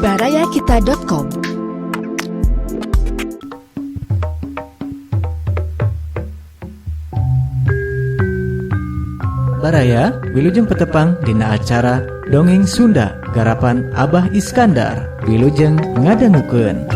barayakita.com. Baraya, wilujeng petepang dina acara Dongeng Sunda garapan Abah Iskandar. Wilujeng ngadangukeun.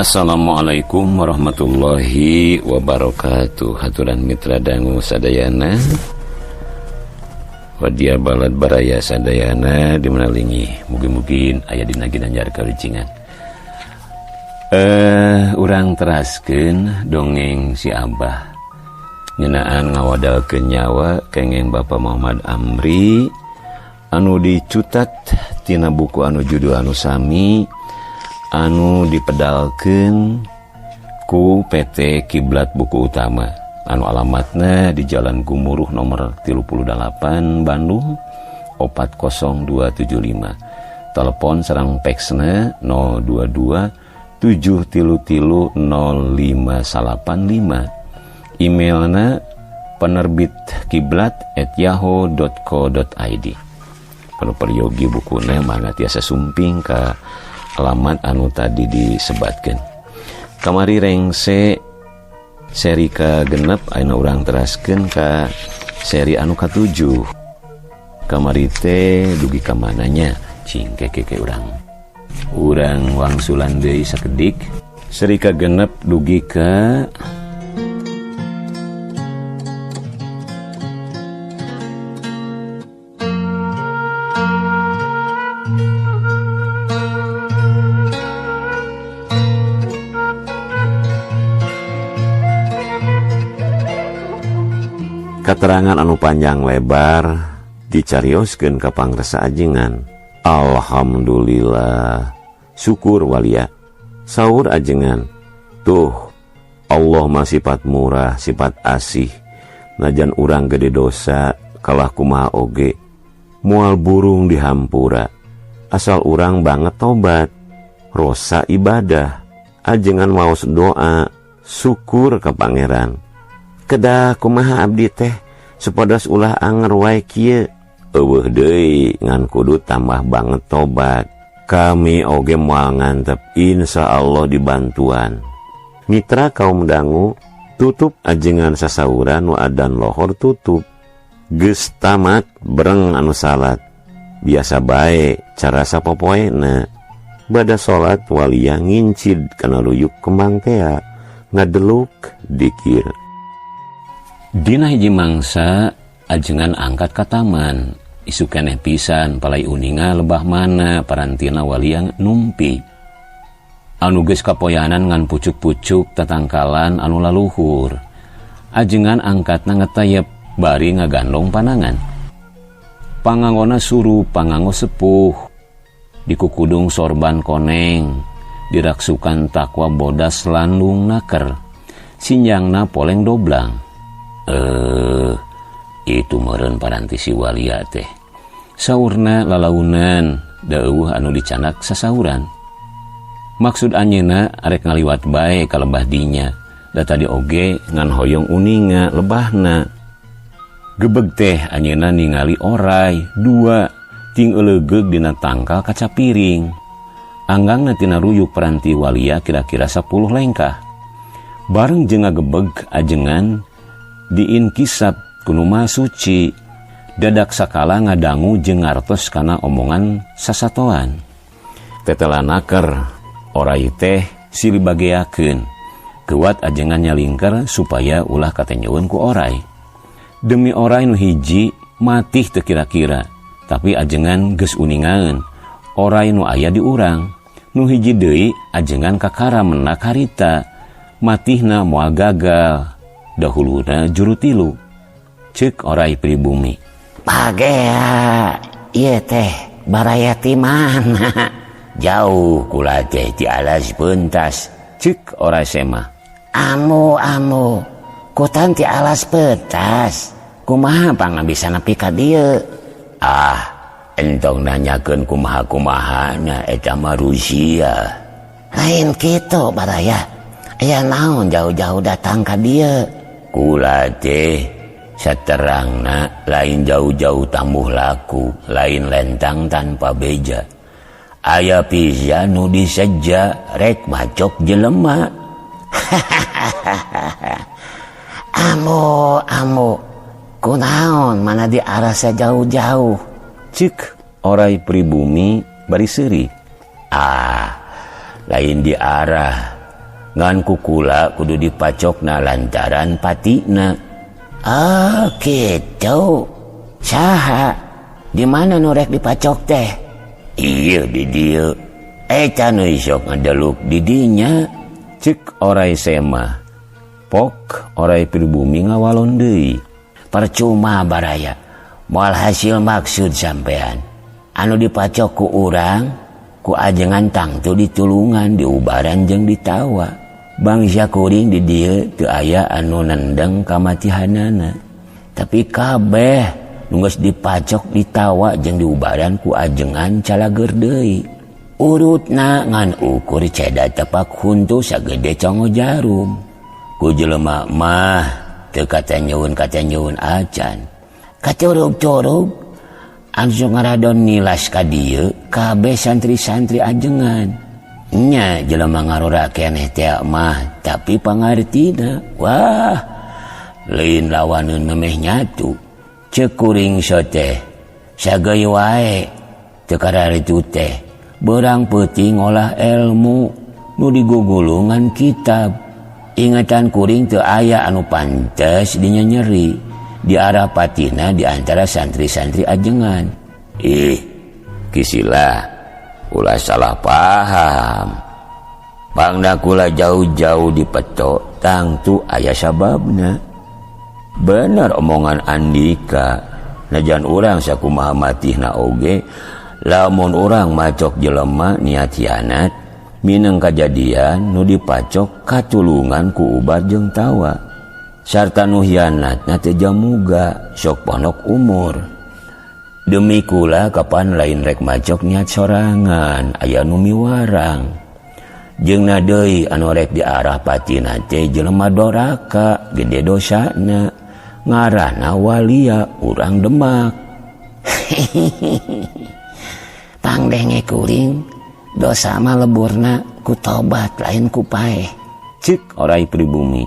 Assalamualaikum warahmatullahi wabarakatuh. Haturan mitra dangu sadayana, wadia balad baraya sadayana dimenalingi. Mugi-mugi aya dina ginanjar kawicingan. Urang teraskeun dongeng si Abah ngeunaan ngawadalkeun nyawa kengeng Bapak Muhammad Amri anu dicutat tina buku anu judul anu sami anu dipedalkeun ku PT Kiblat Buku Utama anu alamatna di Jalan Gumuruh nomor 38 Bandung 40275. Telepon sareng faxna 022 733 0585. Emailna penerbit kiblat@yahoo.co.id. Anu peryogi bukuna mangga tiasa sumping ka alamat anu tadi disebatkan. Kamari rengse seri ka genep, ayeuna urang teraskeun ka seri anu katujuh. Kamari teh dugi ka mananya cing keke urang. Urang wangsulan deui sakedik. Seri ka genep dugi ka katerangan anu panjang lebar dicarioskeun ka pangresa ajengan. Alhamdulillah, syukur walia. Saur ajengan, tuh Allah mah sifat murah, sifat asih. Najan urang gede dosa kalah kumaha oge, moal burung dihampura. Asal urang banget tobat, rosa ibadah. Ajengan maos doa, syukur ka pangeran. Kedah kumaha abdi teh supados ulah anger wae kieu. Eueuh deui ngan kudu tambah banget tobat. Kami oge moal ngantep, insyaallah dibantuan. Mitra kaum dangu tutup ajengan sasauran nu adan lohor tutup. Geus tamat breng anu salat. Biasa bae cara sapopoena. Bada salat walia ngincid kana ruyuk kembang tea, ngadeluk dikir. Dina hiji mangsa ajengan angkat ka taman. Isu keneh pisan palai uninga lebah mana parantina waliang numpi. Anu geus kapoyanan ngan pucuk-pucuk tatangkalan anu laluhur. Ajengan angkatna ngetayep bari ngagandong panangan. Pangangona surup, pangango sepuh. Dikukudung sorban koneng, diraksukan takwa bodas landung naker. Sinjangna poleng doblang. Itu meureun paranti si walia teh. Saurna lalaunan, dauh anu dicanak sasauran. Maksud anjeunna arek ngaliwat bae ka lebah dinya. Da tadi oge ngan hoyong uninga lebahna. Gebeg teh anjeunna ningali orai dua ting eulegeug dina tangkal kaca piring. Anggangna tina ruyuk paranti walia kira-kira 10 lengkah. Bareng jeung ngagebeg ajengan diinkisap kuno suci, dadak sakala ngadangu jeung ngartos kana omongan sasatoan. Tetela naker orai teh silih bageakeun. Kuat ajengan nyalingker supaya ulah katenyeun ku orai. Demi orai nu hiji matih teu kira-kira, tapi ajengan geus uningaeun. Orai nu aya di urang, nu hiji deui ajengan kakara menak harita, matihna moal gagal. Dahuluna juru tilu. Cek orai pribumi. Pagea, ieu teh baraya ti mana? Jauh kula teh ti alas pentas. Cek orai sema. Amu amu, kutan ti alas pentas. Kumaha pangabisa nepi ka dieu? Ah, Entong nanyakeun kumaha-kumahana eta mah Rusia. Lain kitu baraya. Aya naon jauh-jauh datang ka dieu? Kula teh saterangna lain jauh-jauh tambuh laku, lain lentang tanpa beja. Aya pisan nu diseja rek macok jelema. Ambo, ambo, kunaon mana diarah jauh-jauh. Cik orai pribumi bari seuri. Ah, lain diarah. Ngan kukula kudu dipacokna lantaran patina. Ah, gitu. Saha? Di mana nu rek dipacok teh? Iya di dieu. Eta nu isok ngadeluk di dinya. Cik orai semah. Pok orai pribumi ngawalon deui. Percuma baraya. Moal hasil maksud sampean. Anu dipacok ku urang, ku ajengan tangtu ditulungan, diubaran jeung ditawa. Bangsa kuring di dieu teu aya anu nendeng kamatihanana. Tapi kabeh nu geus dipacok ditawa jeung diubaran ku ajengan calager deui. Urutna ngan ukur ceda tepak huntu sagede congo jarum. Ku jelema mah teu katanyuun acan. Kacurug-curug langsung ngaradon nilas ka dieu kabeh santri-santri ajengan. Nya jelema ngarora keneh teh mah tapi pangartina wah lain lawaneun memeh nyatu. Ceuk kuring teh sageuy wae teu kararitu teh beurang peuting ngolah ilmu nu digugulungan kitab. Ingatan kuring teu aya anu pantes dinyeri di arah patina di antara santri-santri ajengan. Ih, Kisila, ulah salah paham. Pangna kula jauh-jauh dipetok tangtu aya sababna. Bener omongan Andika, najan urang sakumaha matihna oge, lamun urang macok jelema niat hianat, mineng kajadian nu dipacok katulungan ku ubar jeung tawa. Sarta nu hianatna teu jamuga sok ponok umur. Demi kula kapan lain rek macok niat sorangan aya nu miwarang. Jeung na deui anu rek diarah patina teh jelema doraka gede dosana ngaranna walia urang Demak. Pangdenge kuring dosa mah leburna ku tobat lain ku paeh. Cik orai pribumi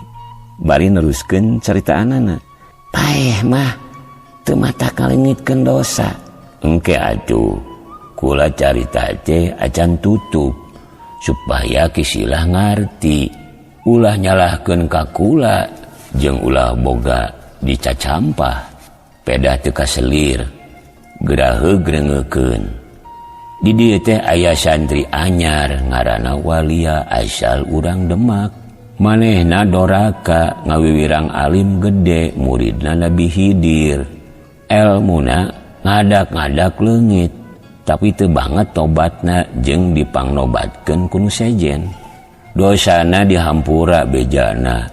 bari neruskeun caritaanana. Paeh mah teu mata kalengitkeun dosa. Engke atuh kula carita teh acan tutup supaya Kisilah ngarti ulah nyalahkeun ka kula jeung ulah boga dicacampah pedah teu kaselir geraheug greungekeun. Di dieu teh aya santri anyar ngaranna walia asal urang Demak. Manehna doraka ngawiwirang alim gede muridna Nabi Khidir. Elmuna ngadak-ngadak leungit tapi teu banget tobatna jeung dipangnobatkeun ku nu sejen. Dosana dihampura bejana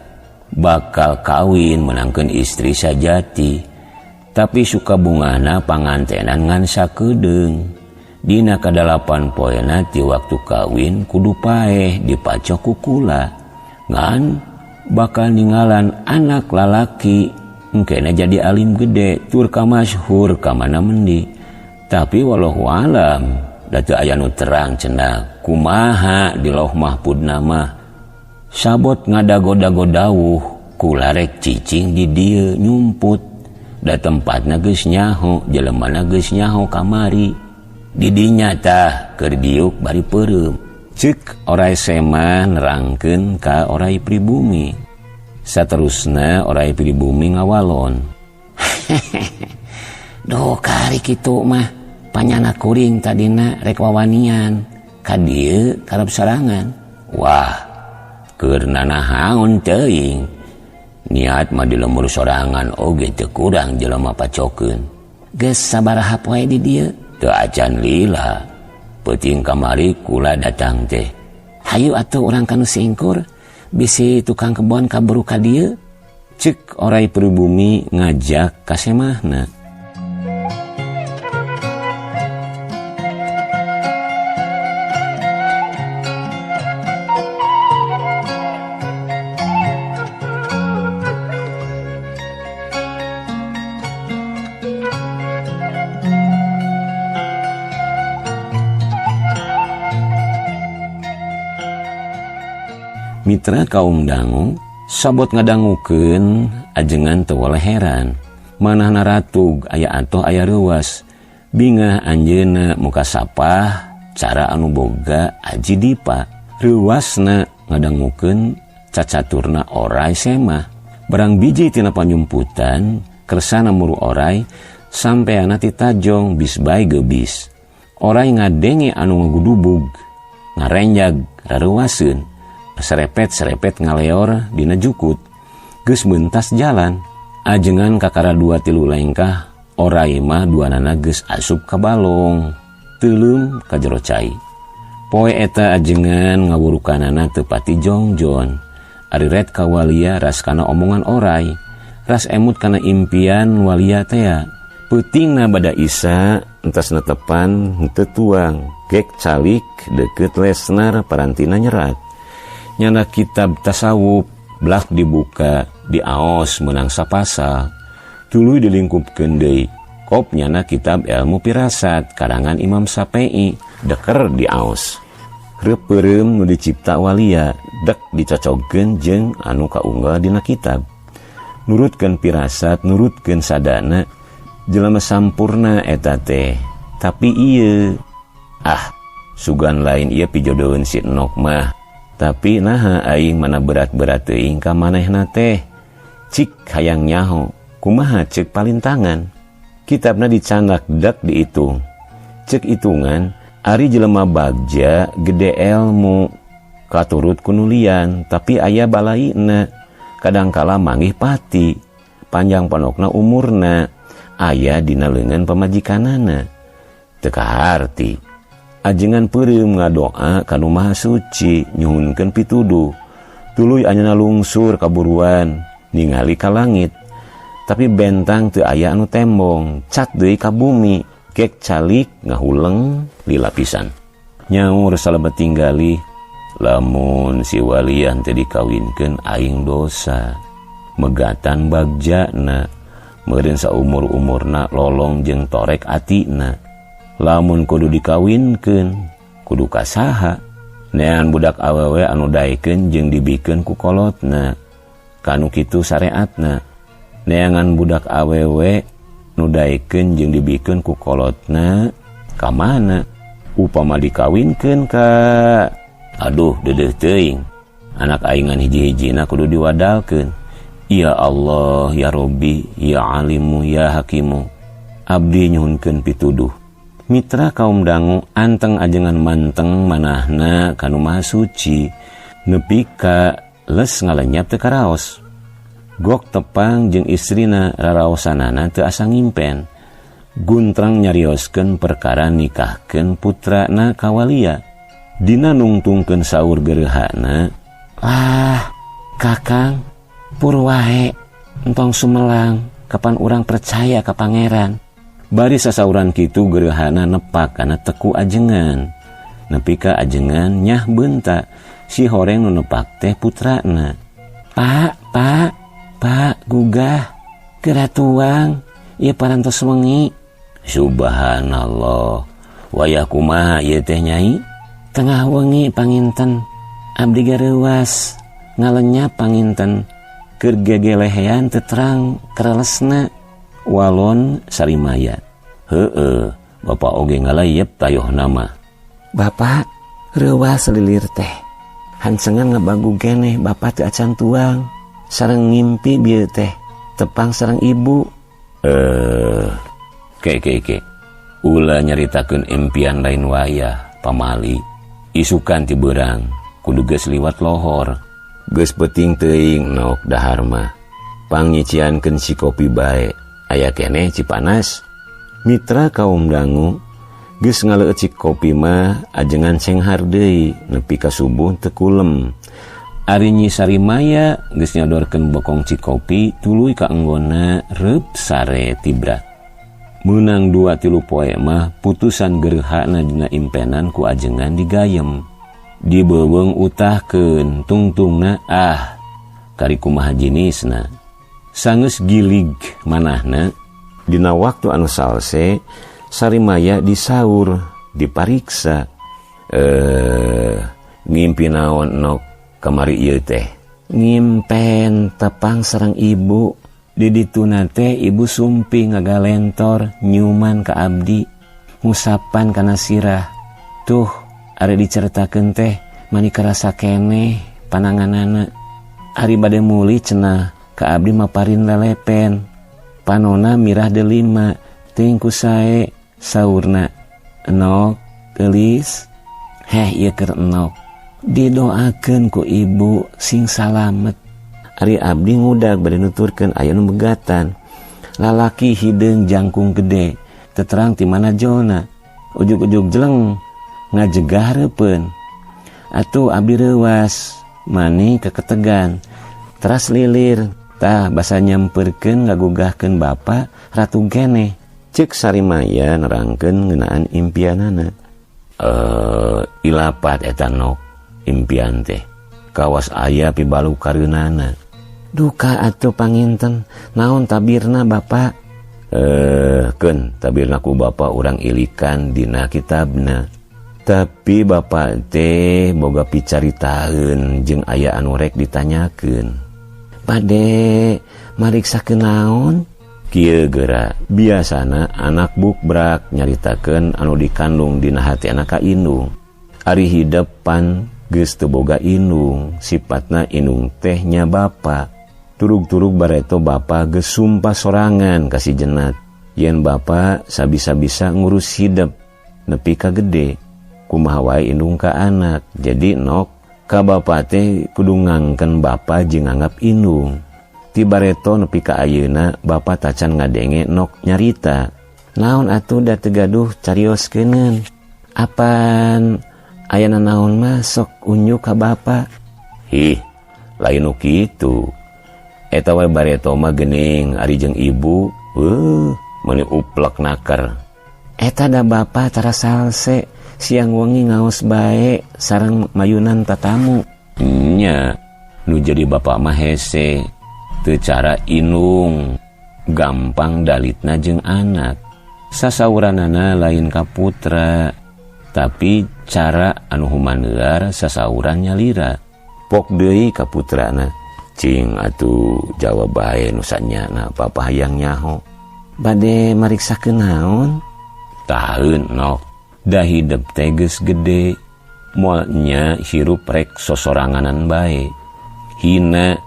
bakal kawin menangkeun istri sajati tapi suka bungahna pangantenan ngan sakedeung. Dina kadalapan poena ti waktu kawin kudu paeh dipacok ku kula. Ngan bakal ninggalan anak lalaki engkena jadi alim gede tur kamasyhur ka mana mendi. Tapi wallahu alam da teu aya nu terang cenah kumaha di Lauh Mahfudna mah. Sabot ngadago-dago dawuh kula rek cicing di dieu nyumput da tempatna geus nyaho jelemana geus nyaho kamari. Didinya tah keur diuk bari peureum. Cek orai sema nerangkeun ka orai pribumi. Saterusna orai pribumi ngawalon. Duh kari kitu mah panyana kuring tadina rek wawanian ka dieu karep sorangan. Wah, keur nanahaon teuing. Niat mah di lembur sorangan oge teu kurang jelema pacokeun. Geus sabaraha poe di dieu? Teu acan lila. Peuting kamari kula datang teh. Hayu atuh urang kanu singkur bisi tukang kebon kaburu ka dieu. Cek orai pribumi ngajak ka semahna. Mitra kaum dangu, sabot ngadangukeun ajengan teu heran. Manahna ratug aya atoh aya reuwas. Bingah anjeunna muka sapah cara anu boga aji dipa. Reuwasna ngadangukeun cacaturna orai semah. Barang biji tina panyumputan kersana muru orai sampeana ti tajong bis bae geubis. Orai ngadenge anu ngagudubug, ngarenjag rareuwaseun, serepet-serepet ngaleor dina jukut. Geus mentas jalan, ajengan kakara 2-3 lengkah, orai mah duanana geus asup ka balong, teuleum ka jero cai. Poe eta ajengan ngawurukanana teu pati jongjon. Ari ret ka walia ras kana omongan orai, ras emut kana impian walia tea. Peutingna bada isa entas netepan henteu tuang, gek calik deukeut lesnar parantina nyerat. Nyana kitab tasawuf blak dibuka diaos menang sapasal, tuluy dilingkupkeun deui. Kop nyana kitab ilmu pirasat karangan Imam Syafi'i deker diaos. Reupeurem nu dicipta walia dek dicocogkeun jeung anu kaunggal dina kitab. Nurutkeun pirasat, nurutkeun sadana, jelema sampurna eta teh. Tapi ieu sugan lain ieu pijodoheun si Enok mah. Tapi naha aing mana berat-berat teuing ka manehna teh. Cik hayang nyaho, kumaha ceuk palintangan. Kitabna dicandak dak dihitung. Ceuk hitungan, ari jelema bagja gede ilmu katurut kunulian, tapi aya balaina. Kadangkala manggih pati, panjang ponokna umurna, aya dina leungeun pamajikanana. Teu kaharti. Ajengan peureum ngadoa ka Nu Maha Suci nyuhunkeun pituduh. Tuluy anjeunna lungsur kaburuan ningali ka langit. Tapi bentang teu aya anu tembong, cat deui ka bumi, gek calik ngahuleng lila pisan. Nyaur salebet tinggali, lamun si walian teu dikawinkeun aing dosa. Megatan bagjana, meureun saumur-umurna lolong jeung torek atina. Lamun kudu dikawinkeun, kudu kasaha? Nean budak awewe anu daekeun jeung dibikeun ku kolotna. Kanu kitu sareatna. Neangan budak awewe nu daekeun jeung dibikeun ku kolotna ka mana? Upama dikawinkeun ka aduh deudeuh teuing. Anak aingan hiji-hijina kudu diwadalkeun. Ya Allah, ya Robbi, ya Alimu, ya Hakimu. Abdi nyuhunkeun pituduh. Mitra kaum dangu anteng ajengan manteng manahna kanu Maha Suci nepi ka les ngalenyap teu karaos. Gok tepang jeung istrina raraosanana teu asa ngimpen. Guntrang nyarioskeun perkara nikahkeun putrana ka walia. Dina nungtungkeun saur gerehana, "Ah, Kakang, purwae entong sumelang kapan urang percaya ka pangeran." Bari sasauran kitu gerehana nepak kana teku ajengan. Nepi ka ajengan nyah beunta si horeng nu nepak teh putrana. "Pak, Pak, Pak, gugah geura tuang ieu parantos wengi." Subhanallah. Wayah kumaha ieu teh nyai? Tengah wengi panginten abdi gareuwas ngalenyap panginten keur gegelehean teu terang karelesna. Walon Sarimaya. Heeh, bapak oge ngalayep tayoh nama. Bapak reuwas lilir teh. Hancengan ngabagu geneh bapak teu acan tuang. Sareng ngimpi bieu teh, tepang sareng ibu. Ke ke ke. Ulah nyaritakeun impian lain wayah, pamali. Isukan ti beurang, kudu geus liwat lohor. Geus peuting teuing nok dahar mah. Pangnyiciankeun si kopi bae. Aya keneh Cipanas. Mitra kaum dangu geus ngaleueut si kopi mah ajengan cenghar deui nepi ka subuh teu kulem. Ari Nyi Sarimaya geus nyodorkeun bokong cikopi tuluy ka enggonna reup sare tibra. Meunang 2-3 poe mah putusan gerehana dina impenan ku ajengan digayem. Dibeuweung utahkeun tungtungna ah kari kumaha jinisna. Sangeus gilig manahna dina waktu anu salse Sarimaya disaur dipariksa. Ngimpi naon nok? Kamari ieu teh? Ngimpen tepang sareng ibu. Di dituna teh ibu sumping ngagalentor nyuman ka abdi, ngusapan kana sirah. Tuh ari diceritakeun teh mani karasa keneh pananganana. Ari bade mulih cenah ka abdi maparin lelepen. Panona mirah delima teuing ku sae saurna. Enok geulis, heh ieu keur enok. Didoakeun ku ibu sing salamet. Ari abdi ngudag bade nuturkeun aya nu megatan. Lalaki hideung jangkung gede, teterang ti mana jolna. Ujug-ujug jeleng ngajegah hareupeun. Atuh abdi reuwas, mani keketegan. Teras lilir, tah basa nyamperkeun ngagugahkeun bapa ratu keneh. Cek Sarimaya nerangkeun ngeunaan impianana. Ilapat eta nok impian teh. Kawas aya pibalu kareunana. Duka atuh panginten, naon tabirna bapa? Keun tabirna ku bapa urang ilikan dina kitabna. Tapi bapa teh boga picaritaeun jeung aya anu rek ditanyakeun. Bade mariksakeun naon? Kieu geura, biasana anak bukbrak nyaritakeun anu dikandung dina hati anak ka indung. Ari hidep pan geus teu boga indung, sipatna indung teh nya bapa. Turug-turug bareto bapa geus sumpah sorangan ka si Jenat. Yen bapa sabisa-bisa ngurus hidep nepi ka gede, kumaha wae indung ka anak. Jadi nok ka bapa teh kudu ngangken bapa jeung nganggap indung. Ti bareto nepi ka ayeuna bapa tacan ngadenge nok nyarita. Naon atuh da teu gaduh carioskeuneuan? Apan ayana naon mah sok unjuk ka bapa? Hih, lain nu kitu. Eta wae bareto mah geuning ari jeung ibu, meuni uplek naker. Eta da bapa tara salse, siang wengi ngaos bae sareng mayunan tatamu. Nya, nu jadi bapa mah hese, teu cara inung, gampang dalitna jeung anak. Sasauranana lain ka putra, tapi cara anu humaneuar sasauran nyalira. Pok deui ka putrana. Cing atuh jawab bae nu sanyana papa hayang nyaho. Bade mariksakeun naon? Taheun nok, da hidep teh geus gede, moal nya hirup rek sosoranganan bae. Hina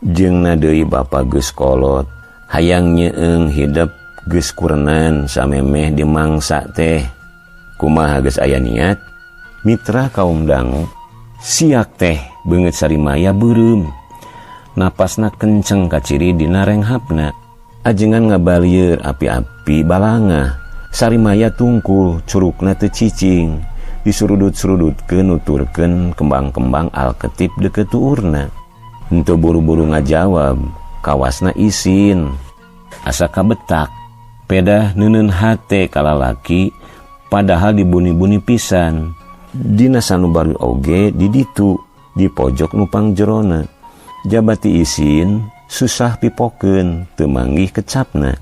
jeung na deui bapa geus kolot, hayang nyeung hidep geus kurenan samemeh dimangsa teh. Kumaha geus aya niat? Mitra kaum dangu, siak teh beungeut Sarimaya beureum. Napasna kenceng kaciri dina renghapna. Ajengan ngabalieur api-api balangah. Sarimaya tungkul curukna teu cicing. Disurudut-surudutkeun nuturkeun kembang-kembang alketip deukeut tuurna. Henteu buru-buru ngajawab, kawasna isin. Asa kabetak, pedah neuneun hate ka lalaki padahal dibuni-buni pisan. Dina sanubari oge di ditu, di pojok nu pangjerona. Jabati isin susah pipokeun teu manggih kecapna.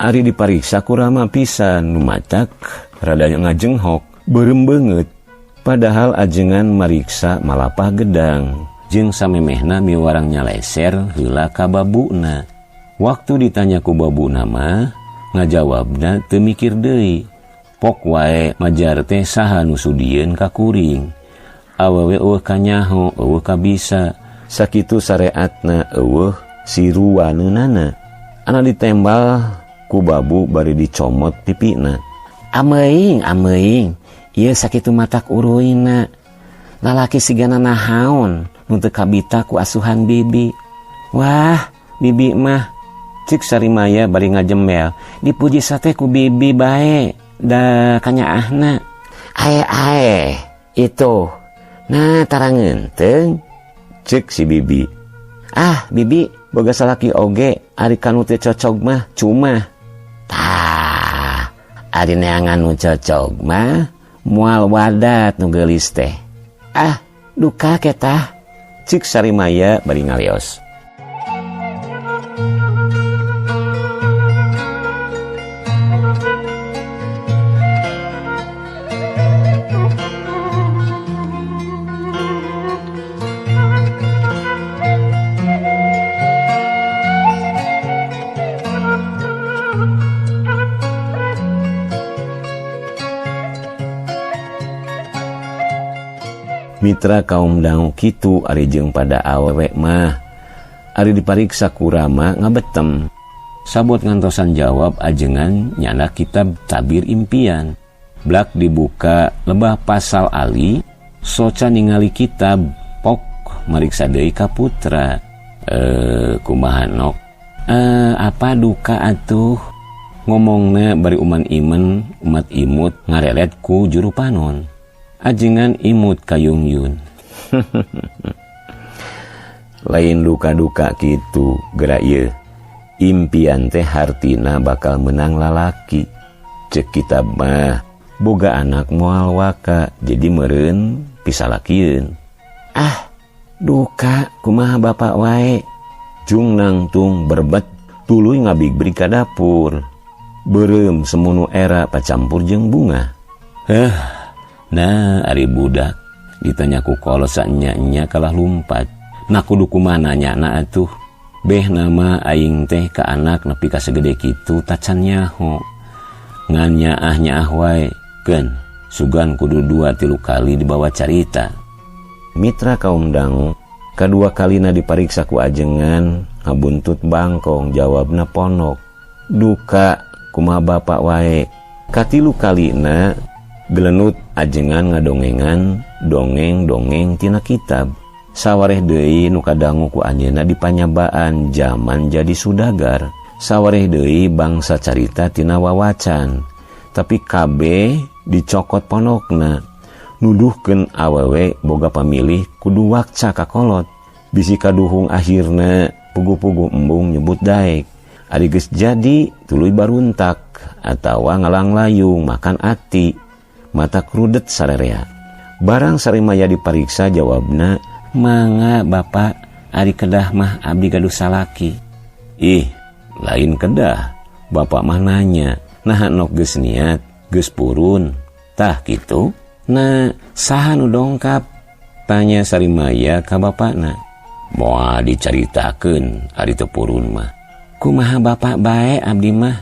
Ari dipariksa ku rama pisan nu matak rada ngajenghok beureum beungeut. Padahal ajengan mariksa malapah gedang jeung samemehna miwarang nyaleser heula ka babuna. Waktu ditanya ku babuna mah ngajawabna teu mikir deui. Pok wae majar teh saha nu sudieun ka kuring. Awewe eueuh kanyaho eueuh kabisa. Sakitu sareatna eueuh siruaneunana. Ana ditembal ku babu bari dicomot pipina. Ameing, ameing, ieu sakitu matak uruina. Lalaki sigana nahaon nu teu kabita ku asuhan bibi. Wah, bibi mah Cek Sarimaya bari ngajemel, dipuji sate ku bibi bae da kanyaahna. Ae ae, itu. Nah, tara ngeunteung. Cek si bibi. Ah, bibi boga salaki oge ari kanu teu cocog mah cuma. Tah, ari neangan nu cocog mah moal wadat nu geulis teh. Ah, duka ketah. Cek Sarimaya bari ngalios. Mitra kaum dangu, kitu ari jeung pada awewe mah. Ari dipariksa ku Rama ngabetem. Sabot ngantosan jawab, ajengan nyandak kitab Tabir Impian. Blak dibuka lebah pasal Ali, soca ningali kitab, pok mariksa deui ka putra. Eh, kumaha, Nok? Eh, apa duka atuh? Ngomongna bari uman imen umat imut ngarelet ku juru panon. Ajengan imut kayungyun. Lain duka-duka gitu gerak ye. Impian teh hartina bakal menang lalaki. Cek kitab mah boga anak moal waka, jadi meren pisalakieun. Ah, duka, kumaha bapak wae. Jung nangtung berbet tuluy ngabigbrig ka dapur. Beureum semunu era pacampur jeung bunga. Heh, nah ari budak ditanya ku kolot saenya-enya kalah lumpat. Nah, kudu kumaha nanyana atuh? Beh nama aing teh ka anak nepi ka segede kitu tacan nyaho. Ngan nyaah nyaah wae. Keun, sugan kudu dua tilu kali dibawa carita. Mitra kaum dangu, kadua kalina dipariksa ku ajengan ngabuntut bangkong, jawabna pondok. Duka, kumaha bapak wae. Katilu kalina gelenut ajengan ngadongengan dongeng-dongeng tina kitab. Sawareh deui nu kadangu ku anjeunna di panyabaan zaman jadi sudagar. Sawareh deui bangsa carita tina wawacan. Tapi kabeh dicokot pondokna. Nuduhkeun awewe boga pamilih kudu wakca ka kolot. Bisi kaduhung akhirna puguh-puguh embung nyebut daek. Ari geus jadi tuluy baruntak atawa ngalang layung makan ati. Mata krudet sarerea. Barang Sarimaya dipariksa, jawabna, "Mangga bapak, ari kedah mah abdi gaduh salaki." Ih, lain kedah. Bapak mah nanya, nah nok geus niat, geus purun. Tah gitu. Nah, saha nu dongkap? Tanya Sarimaya ka bapakna. Moal dicaritakeun ari teu purun mah. Kumaha bapak bae, abdi mah.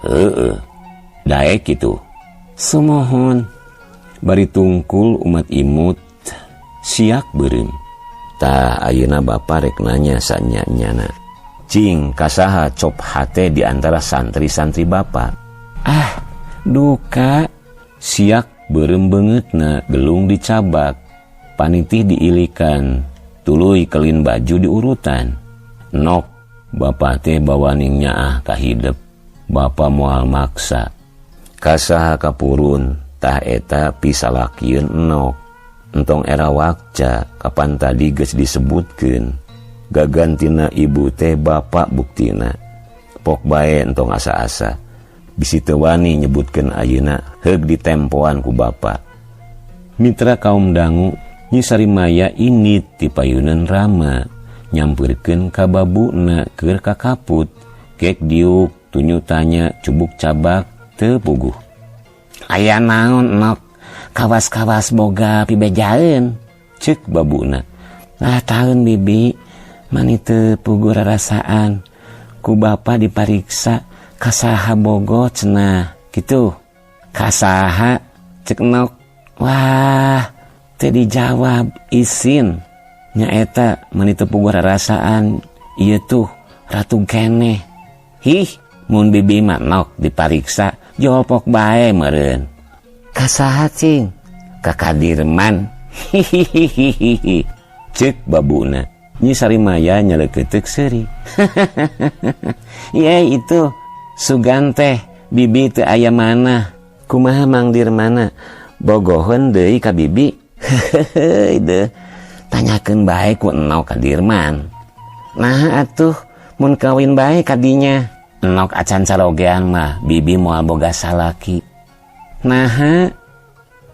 Heeh. Daek kitu. Sumohon. Bari tungkul umat imut siak beureum. Tah, ayeuna bapak rek nanya sanya-nyana. Cing, kasaha cop hate di antara santri-santri bapak? Ah, duka. Siak beureum beungeutna, gelung dicabak. Panitih diilikan, tuluy kelin baju diurutan. Nok, bapak teh bawaning nyaah ka hidep. Bapak moal maksa. Kasaha kapurun, tah eta pisalakieun nok. Entong era wakca, kapan tadi geus disebutkeun. Gagantina ibu teh bapak buktina. Pok bae, entong asa-asa. Bisi teu wani nyebutkeun ayeuna, heug ditempoan ku bapak. Mitra kaum dangu, Nyi Sarimaya indit ti payuneun Rama, nyampeurkeun ka babuna keur kakaput. Kek diuk tunyu tanya cubuk cabak teu puguh. Aya naon, Nok? Kawas-kawas boga pibejaeun. Cek babuna. Lah tahun bibi, mani teu puguh rarasaan. Ku bapa dipariksa kasaha bogo cenah gitu. Kasaha cek Nok? Wah, teu dijawab, isin. Nyaeta mani teu puguh rarasaan. Ieu tuh ratu keneh. Hih, mun bibi mah, Nok, dipariksa jolpok bae meureun. Kasaha cing? Ka Kadirman. Hihihihi. Cek babuna. Nyi Sarimaya nyaleukeuteuk seuri. Iya itu sugan teh bibi teu aya mana. Kumaha Mang Dirmana? Bogoheun deui ka bibi? Hehehe deuh. Tanyakeun bae ku Enok ka Dirman. Nah atuh mun kawin bae kadinya. Enok acan carogean mah bibi moal boga salaki. Naha?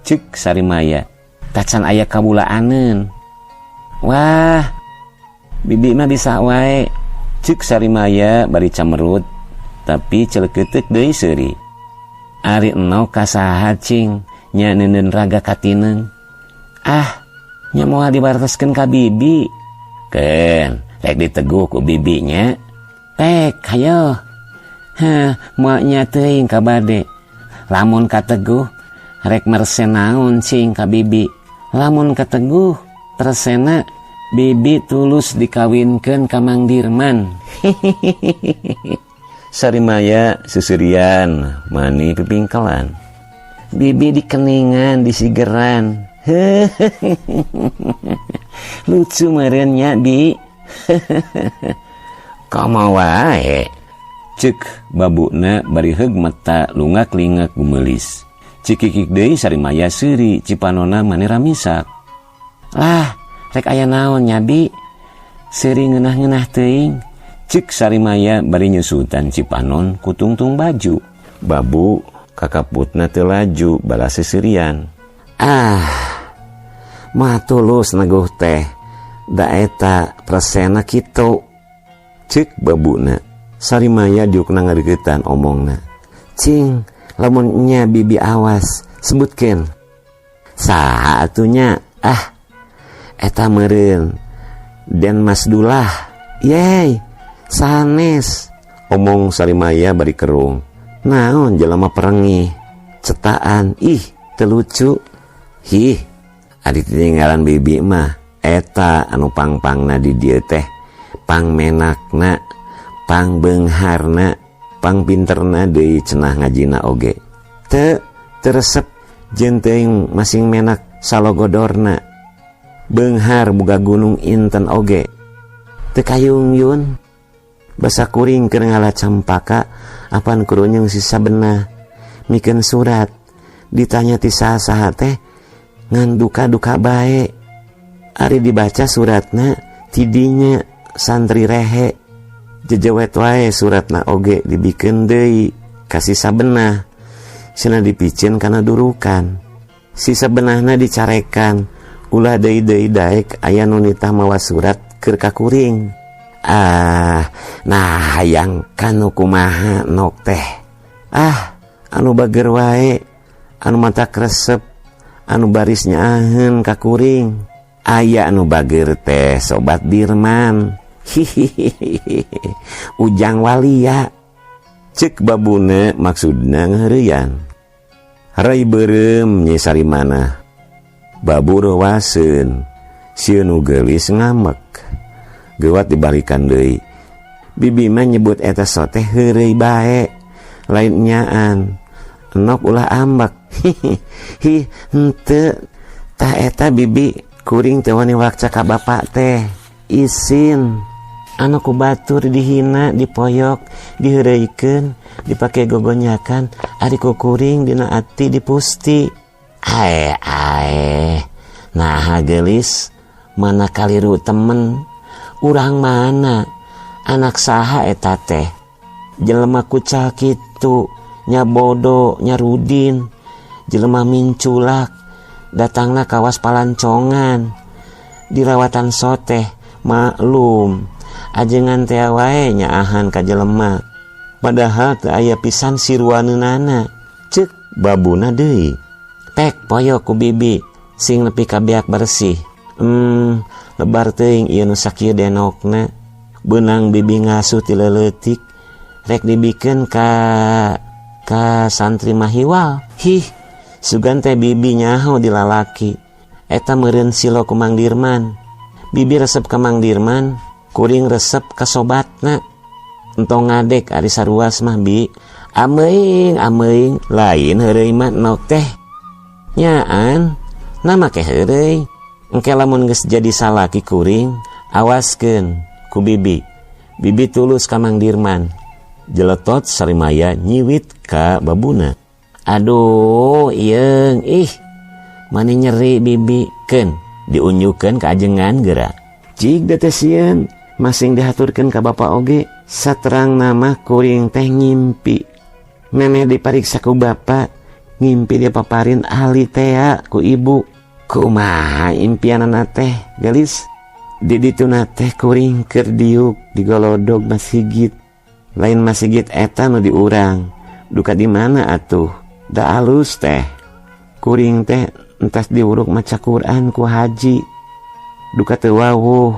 Cek Sarimaya. Tacan aya kabulaaneun. Wah, bibi mah bisa wae. Cek Sarimaya bari camerut, tapi celeketek deui seuri. Ari Enok kasaha cing nya neuneun raga katineng? Ah, nya moal diwartoskeun ka bibi. Keun, rek diteguh ku bibinya. Pek, hayo. Hah, moal nya teuing ka bade. Lamun kateguh, rek mersen naon cing ka bibi? Lamun kateguh presena bibi tulus dikawinkeun ka Mang Dirman. Sarimaya seserian mani pipingkelan. Bibi dikeningan disigeran. Lucu meureun nya bi. Komo wae. Cek babuna bari heug mata lungak-lingak gumeulis. Cikikik deui Sarimaya seuri cipanona mani ramisak. Lah, rek aya naon nya bi? Seuri ngeunah-ngeunah teuing. Cek Sarimaya bari nyusutan cipanon ku tungtung baju. Babu kakaputna teu laju balas seserian. Ah, mah tulus neguh teh. Da eta presena kitu. Cek babuna. Sarimaya diukna ngadeukeutan omongna. Cing, lamun nya bibi awas sebutkeun. Saha atuh nya? Ah, eta meureun Den Mas Dulah. Yey, sanes. Omong Sarimaya bari kerung. Naon jelema perengih, cetaan, ih, teu lucu. Hih, ari tinggalan bibi mah eta anu pangpangna di dieu teh, pangmenakna, pangbeungharna, pangpinterna deui cenah ngajina oge. Teu resep jeung teuing masing menak salogodorna. Beunghar boga gunung inten oge. Teu kayungyun. Basa kuring keur ngala campaka apan kurunyung sisa benah. Mikeun surat ditanya ti saha-saha teh ngan duka-duka bae. Ari dibaca suratna tidinya santri rehe. Jejewet wae suratna oge dibikeun deui ka sisa benah. Cenah dipicen kana durukan. Sisa benahna dicarekan. Ulah deui-deui daek aya nu nitah mawa surat keur ka kuring. Ah, nah hayang kanu kumaha nok teh. Ah, anu bager wae, anu mata kresep, anu barisnya aheun ka kuring. Aya anu bager teh sobat Dirman. Hihihihi. Ujang walia. Cek babuna maksudna ngaheureyan. Rai beureum Nyi Sarimana. Babu reuwaseun, sieun nu geulis ngamek. Geuwat dibalikan deui. Bibi mah nyebut eta soteh heureuy bae, lain nyaan. Enok ulah ambek. Hi, henteu. Tah eta bibi kuring teu wani wakca ka bapak teh. Isin. Anu ku batur dihina, dipoyok, diheureuykeun, dipake gogonyakan, ari ku kuring dina ati dipusti. Ae ae. Nah geulis, mana kaliru temen, urang mana, anak saha eta teh. Jelema kucal kitu, nya bodo, nya rudin, jelema minculak, datangna kawas palancongan, dirawatan soteh, maklum, ajengan teh wae nyaahan ka jelema. Padahal teu aya pisan siruaneunana. Ceuk babuna deui. Pek poyo ku bibi sing nepi ka beak bersih. Lebar teuing ieu nu sakieu denokna. Beunang bibi ngasuh ti leuletik rek dibikeun ka santri mahiwal. Hih, sugan teh bibi nyaho di lalaki. Eta meureun silo ku Mang Dirman. Bibi resep ka Mang Dirman, kuring resep ka sobatna. Entong ngadek ari saruas mah bi. Ameing ameing lain heureuy mah nok teh. Nyaan, nama ke heureuy. Engke lamun geus jadi salaki kuring, awaskeun ku bibi. Bibi tulus ka Mang Dirman. Jeletot Sarimaya nyiwit ka babuna. Aduh, ieung, ih. Mani nyeri bibi keun, diunjukeun ka ajengan geura. Cik da teh sieun, masing dihaturkeun ka bapa oge. Saterang nama kuring teh ngimpi. Memeh dipariksa ku bapa, ngimpi dia paparin ahli tea ku ibu. Kumaha impianana teh, gelis? Di dituna teh kuring keur diuk digolodog masigit. Lain masigit eta nu diurang. Duka di mana atuh? Da alus teh. Kuring teh entas diuruk maca Quran ku haji. Duka teu wawuh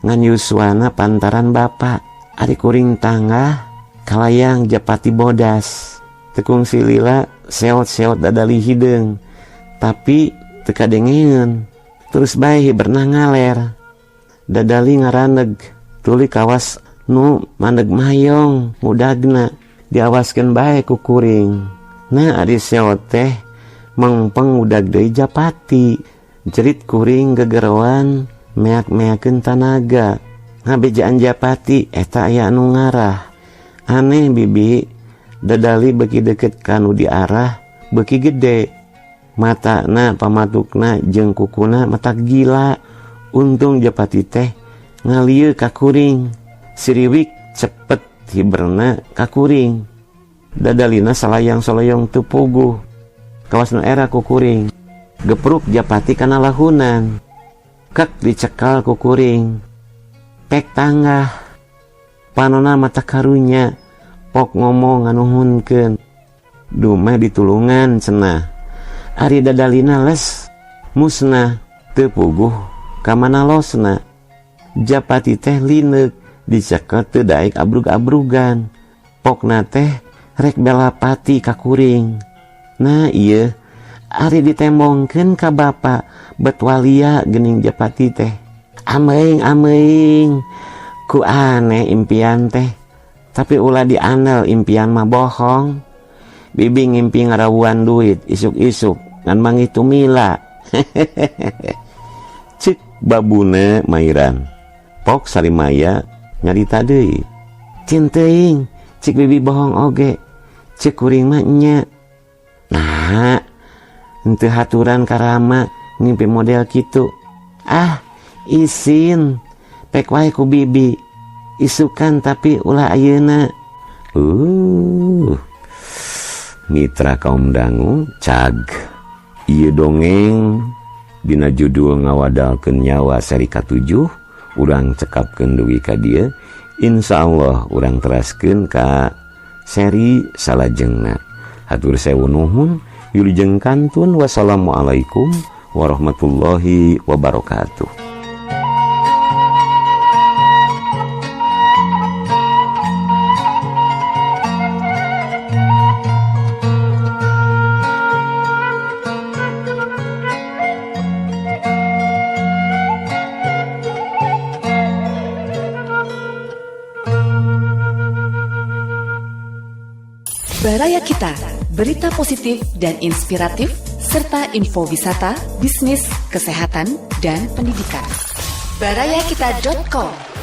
ngan yuswana pantaran bapa. Ari kuring tangah kalayang japati bodas. Tekung silila seot-seot dadali hideung. Tapi Teu kadengeun. Terus bae hiberna ngaler. Dadali ngaraneg tuluy kawas nu mandeg mayong ngudagna diawaskeun bae ku kuring. Nah ari seo teh mengpeng udag deui Japati. Jerit kuring gegeroan meak-meakeun tanaga. Ngabejaan Japati eta aya anu ngarah. Aneh bibi, dadali beuki deket ka nu diarah beuki gede. Matana, pamatukna jeung kukuna matak gila. Untung Japati teh ngalieu ka kuring. Siriwik cepet hiberna ka kuring. Dadalina salayang-salayong teu puguh. Kawas nu era ku kuring. Gepruk Japati kana lahunan. Kek dicekal ku kuring. Pek tanggah. Panona mata karunya. Pok ngomong nganuhunkeun. Dumeh ditulungan cenah. Ari dadalina les musnah teu puguh ka mana losna. Japati teh lineuk dicekel teu daek abrug-abrugan. Pokna teh rek belapati ka kuring. Nah ieu ari ditembongkeun ka bapa bet walia geuning Japati teh. Ameing ameing ku aneh impian teh. Tapi ulah dianel impian mah bohong. Bibi ngimpi ngarawuan duit isuk-isuk ngan manggih tumila. Cek babuna mairan. Pok sarimaya nyarita deui. Cinteuing cek bibi bohong oge. Cek kuring mah nya. Nah, henteu haturan karama ngimpi model kitu. Ah, isin pek wae ku bibi. Isukan tapi ulah ayeuna. Mitra kaum dangu cag. Ieu dongeng dina judul ngawadalkeun nyawa seri ka-7 urang cekapkeun dugi ka dieu. Insyaallah urang teraskeun ka seri salajengna. Hatur sewu nuhun, wilujeng kantun, wassalamualaikum warahmatullahi wabarakatuh. Baraya Kita, berita positif dan inspiratif, serta info wisata, bisnis, kesehatan, dan pendidikan. Barayakita.com.